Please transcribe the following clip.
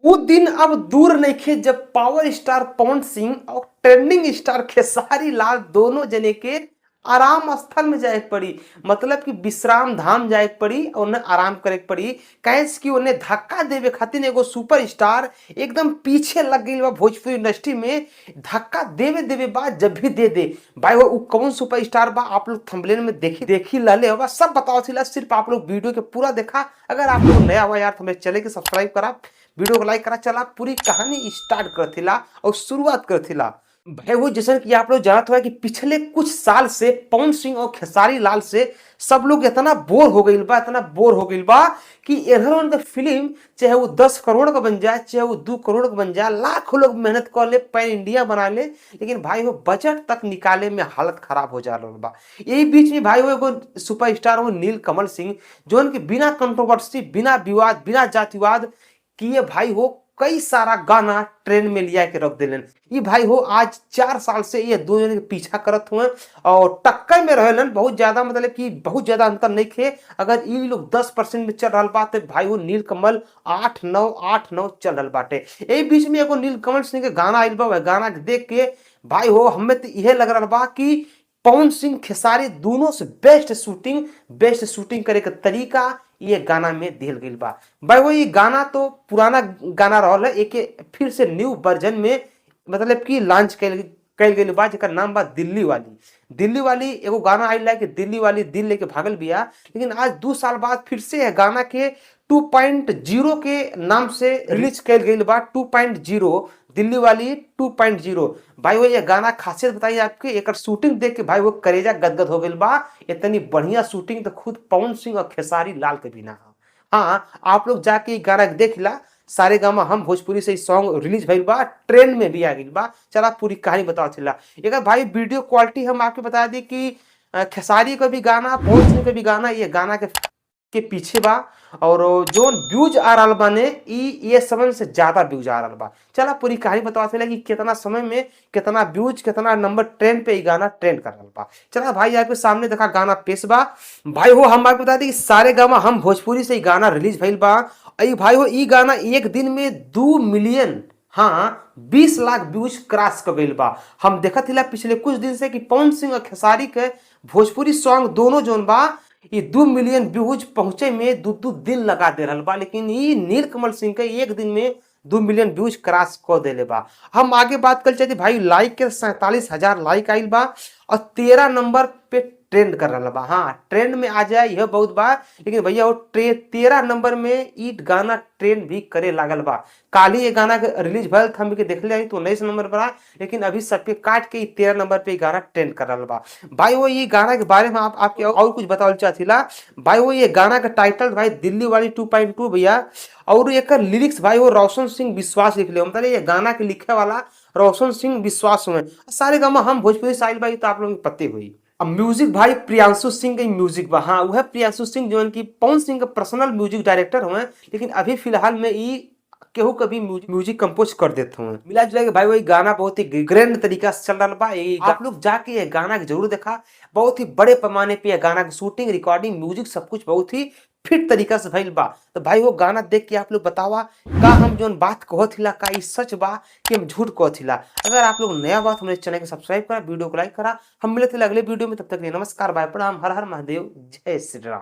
उ दिन अब दूर नइखे जब पावर स्टार पवन सिंह और ट्रेंडिंग स्टार खेसारी लाल दोनों जने के आराम स्थल में जाए के पड़ी, मतलब कि विश्राम धाम जाए के पड़ी और उन्हें आराम करे के पड़ी। काहे कि उन्हें धक्का देवे खातिर एगो सुपर स्टार एकदम पीछे लग गई बा भोजपुरी इंडस्ट्री में। धक्का देवे देवे बा जब भी दे दे भाई वो कौन सुपर स्टार बा, आप लोग थंबनेल में देखी देखी लले होगा, सब बताओ थिला। सिर्फ आप लोग वीडियो के पूरा देखा। अगर आप लोग नया हुआ यार तो हमें चले के सब्सक्राइब करा, वीडियो को लाइक करा। चला पूरी कहानी स्टार्ट कर थिला और शुरुआत कर थिला। भाई वो जैसे कि आप लोग जानते हो कि पिछले कुछ साल से पवन सिंह और खेसारी लाल से सब लोग इतना बोर हो गई बा, इतना बोर हो गई बा कि इधर उनका फिल्म चाहे वो 10 करोड़ का बन जाए, चाहे वो 2 करोड़ का बन जाए, लाखों लोग मेहनत कर ले, पैन इंडिया बना ले, लेकिन भाई वो बजट तक निकाले में हालत खराब हो जा रहा बा। यही बीच में भाई वो एगो सुपर स्टार वो नील कमल सिंह, जो उनके बिना कंट्रोवर्सी, बिना विवाद, बिना जातिवाद किए भाई हो कई सारा गाना ट्रेन में लिया के रख दिलन। ये भाई हो आज 4 साल से ये दो जने के पीछा करत हुए और टक्कर में रहेलन बहुत ज्यादा, मतलब कि बहुत ज्यादा अंतर नहीं खे। अगर ये लोग 10% में चल रहा बा तो भाई वो नीलकमल 8 9 8 9 चल रहा बाटे। यही बीच में एगो नीलकमल सिंह के गाना आयल बा, गाना के देख के भाई हो हमें तो यह लग रहा बा कि पवन सिंह खेसारी दोनों से बेस्ट शूटिंग करे के तरीका ये गाना में दिल गई बा। भाई वो ये गाना तो पुराना गाना रहल है, एक फिर से न्यू वर्जन में मतलब कि लॉन्च कल गई बा, जेकर नाम बा दिल्ली वाली। दिल्ली वाली एगो गाना आयल है कि दिल्ली वाली दिल लेके भागल बिया, लेकिन आज 2 साल बाद फिर से गाना के 2.0 के नाम से रिलीज कल गई बा। 2.0 दिल्ली वाली 2.0। भाई वो ये गाना खासियत बताइए आपके, एक शूटिंग देख के भाई वो करेजा गदगद हो गई बा। इतनी बढ़िया शूटिंग तो खुद पवन सिंह और खेसारी लाल के बिना। हाँ, आप लोग जाके गाना देख ला। सारे गामा हम भोजपुरी से सॉन्ग रिलीज भइल बा, ट्रेंड में भी आ गई बा। चला पूरी कहानी बताओ चला। एक भाई वीडियो क्वालिटी हम आपके बता दी कि खेसारी का भी गाना, पवन सिंह का भी गाना ये गाना के पीछे बा और जो व्यूज आ रहा बाने ये समय से ज्यादा व्यूज आ रहा बा। चला पूरी कहानी बता चला कि कितना समय में कितना व्यूज, कितना नंबर ट्रेंड पे गाना ट्रेंड कर रहा बा। चला भाई आपके सामने देखा गाना पेश बा। भाई हो हम आपको बता दी कि सारे गामा हम भोजपुरी से गाना रिलीज भइल बा। भाई हो ई गाना एक दिन में 2 मिलियन, हाँ 20 लाख व्यूज क्रॉस कर गई बा। हम देखत हिला पिछले कुछ दिन से कि पवन सिंह और खेसारी के भोजपुरी सॉन्ग दोनों जोन बा ये 2 मिलियन व्यूज पहुंचे में 2-2 दिन लगा दे रहा बा, लेकिन ये नीलकमल सिंह के एक दिन में 2 मिलियन व्यूज क्रॉस कर देले बा। हम आगे बात कर चाहते भाई लाइक के 47,000 लाइक आइल बा और 13 नंबर पे ट्रेंड कर रहा बा। हाँ, ट्रेंड में आ जाए यह बहुत बा, लेकिन भैया वो 13 नंबर में ई गाना ट्रेंड भी करे लागल बा। काली ये गाना के रिलीज भल हम के देख ले तो 19 नंबर पर आ, लेकिन अभी सबके काट के 13 नंबर पे गाना ट्रेंड कर रहा बा। भाई वो ये गाना के बारे में आपके और कुछ बतावल चाहतीला। भाई वो ये गाना का टाइटल भाई दिल्ली वाली 2.2 भैया, और एक लिरिक्स भाई वो रोशन सिंह विश्वास लिख ले, मतलब ये गाना के लिखे वाला रोशन सिंह विश्वास हुए। सारे गामा हम भोजपुरी साहिल भाई तो आप लोगों को पते हुई। अब म्यूजिक भाई प्रियांशु सिंह के म्यूजिक बा। हाँ, वह प्रियांशु सिंह जो कि पवन सिंह के पर्सनल म्यूजिक डायरेक्टर हुए, लेकिन अभी फिलहाल में ई केहू कभी म्यूजिक कंपोज कर देते हुए। मिला जुला के भाई वही गाना बहुत ही ग्रैंड तरीका से चल रहा बा। आप लोग जाके ये गाना के जरूर देखा। बहुत ही बड़े पैमाने पे ये गाना की शूटिंग, रिकॉर्डिंग, म्यूजिक सब कुछ बहुत ही फिट तरीका से भइल बा। तो भाई वो गाना देख के आप लोग बतावा का हम जोन बात कहत हिला का ई सच बा कि हम झूठ कहत हिला। अगर आप लोग नया बात हमारे चैनल के सब्सक्राइब करा, वीडियो को लाइक करा। हम मिलते हैं अगले वीडियो में, तब तक के लिए नमस्कार, बाय, प्रणाम, हर हर महादेव, जय श्री राम।